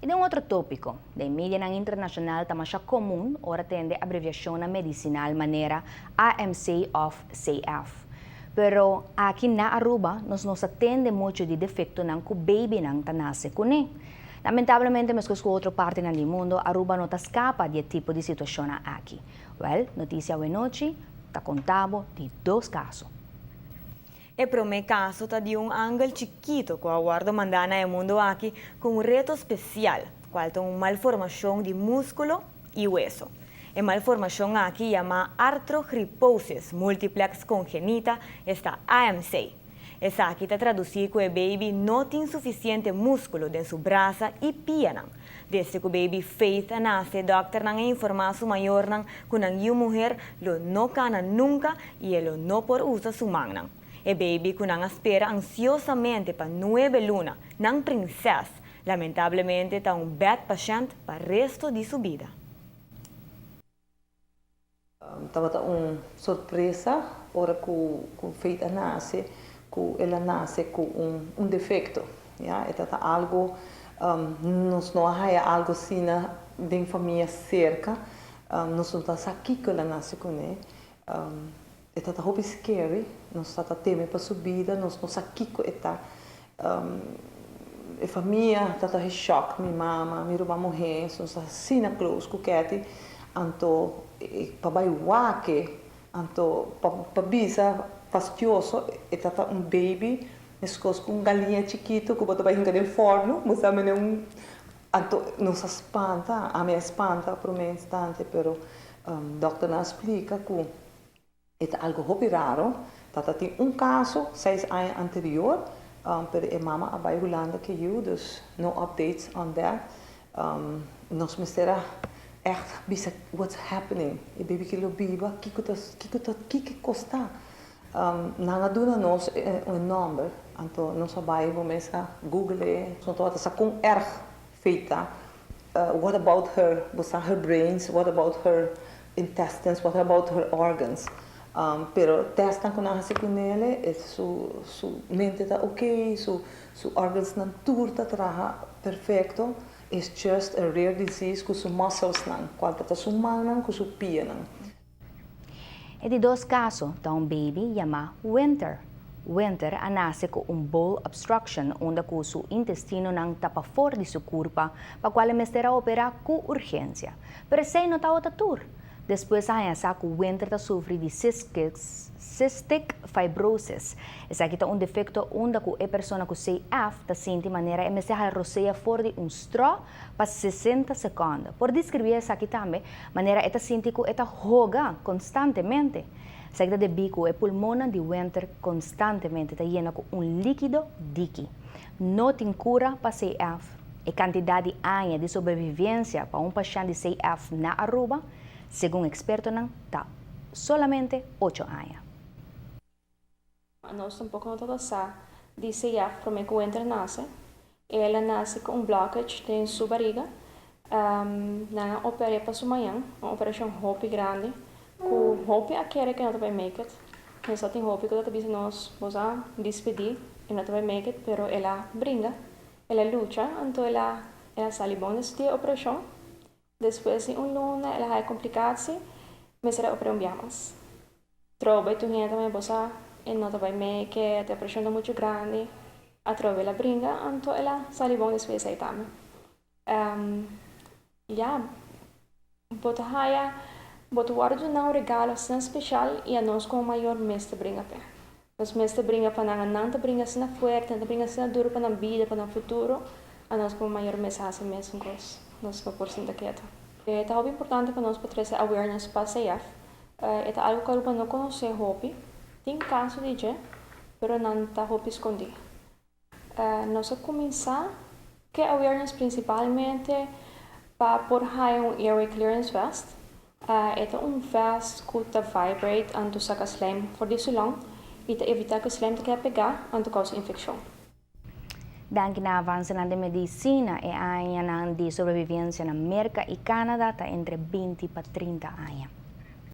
Y den otro topico, den medianan internacional ta masha comun ora tende abreviacionnan medicinal manera AMC of CF. Pero aki na Aruba nos no sa tende mucho di defectonan cu babynan ta nace cune. Lamentablemente, mescos cu otro partinan di mundo, Aruba no ta scapa di e tipo di situacionnan aki. Wel, Noticia Awe Nochi ta conta bo di dos caso. E prome caso ta di un angel chikito cu a wordo manda na e mundo aki cu un reto special, cual ta un malformacion di musculo y weso. E malformacion aki yama artrogriposis multiplex congenita, esta AMC. Esaki ta traduci cu e baby no tin suficiente musculo den su brasa y pianan. Desde cu baby Faith a nace, dokternan a informa su mayornan cu nan yiu muher lo no cana nunca y e lo no por usa su mannan. E baby cu nan a spera ansiosamente pa 9 luna, nan prinses, lamentablemente ta un bed patient pa resto di su bida. Tabata un sorpresa ora cu Faith a nace, cu el a nace cu un defecto. Ja, ta algo, nos no a algo asina den famia cerca, nos no ta sa kico el a nace cune. Ta hopi scary, nos ta teme pa su bida, nos no sa kico e ta. E famia ta shock, mi mama, mi ruman muhe, nos ta asina close cu Kathy, anto pa bay wak e, anto pa bisa fastioso, e ta un baby, mescos cu un galiña chikito cu bo ta bay hinca den forno, bo sabi un anto nos a spanta, ami a spanta prome instante, pero dokter a splica cu e ta algo hopi raro, tata tin un caso 6 aña anterior, pero e mama a bay Hulanda cu yiu, dus no updates on that. Nos mester a echt bisa what's happening. E baby aki lo biba, kico ta kico ta kico costa. Nan a duna nos un number, anto nos a bay cuminsa Google, nos tabata sa con erg Faith ta. What about her, bosa her brains, what about her intestines, what about her organs? Pero testnan cu nan a haci cu ne, su mente ta ok, su organs nan tur ta traha perfecto. It's just a rare disease cu su muscles nan, cual ta su mannan cu su pianan. E di dos caso ta un baby yama Winter. Winter a nace cu un bowel obstruction, unda cu su intestinonan ta pafor di su curpa, pa cual mester a opera cu urgencia. Pero esey no ta tur. Despues a sa cu Winter ta sufri di cystic fibrosis. Esaki ta un defecto unda cu e persona cu CF ta sinti manera e mester hala rosea for di un straw pa 60 seconde. Por describi esaki tambe manera e ta sinti cu e ta hoga constantemente. Esaki ta debi cu e pulmonnan di Winter constantemente ta yena cu un likido diki. No tin cura pa CF. E cantidad di aña di sobrevivencia pa un pashent di CF na Aruba, segun expertonan, ta solamente 8 aña. Nos tampoco no tabata sa di CF prome cu Winter nace. El a nace cu un blockage den su bariga. Nan a opera pa su mañan, un operacion hopi grandi. Cu hopi a kere cu no ta bay make it. Nos tin hopi cu ta bisa nos, "Bo a despedi e no ta bay make it", pero el a bringa, el a lucha, anto el a sali bon di e operacion. Despues di un luna el a haya complicatie, mester a opera un biaha mas. Trobe tur hende tambe bosa e no ta bay make it, e operacion ta mucho grandi. Atrobe el a bringa, anto el a sali bon despues ey tambe. Ja, bo ta haya, bo ta wordo duna un regalo asina special y anos como mayor mester bringa p'e. Nos mester bringa pa nan, nan ta bringa asina fuerte, nan ta bringa asina duro pa nan bida, pa nan futuro. Anos como mayor mester haci mesun cos. Nos no por sinta keto. Ta hopi importante pa nos pa trece awareness pa CF. Ta algo cu Aruba no conoce hopi. Tin caso di dje, pero nan ta hopi scondi. Nos a cuminsa cu awareness principalmente pa por haya un airway clearance vest. E ta un vest cu ta vibrate anto saca slijm for di su long y ta evita cu slijm ta keda pega anto causa infeccion. Danki na avance di medicina e añanan di sobrevivencia na Merca y Canada ta entre 20 pa 30 aña.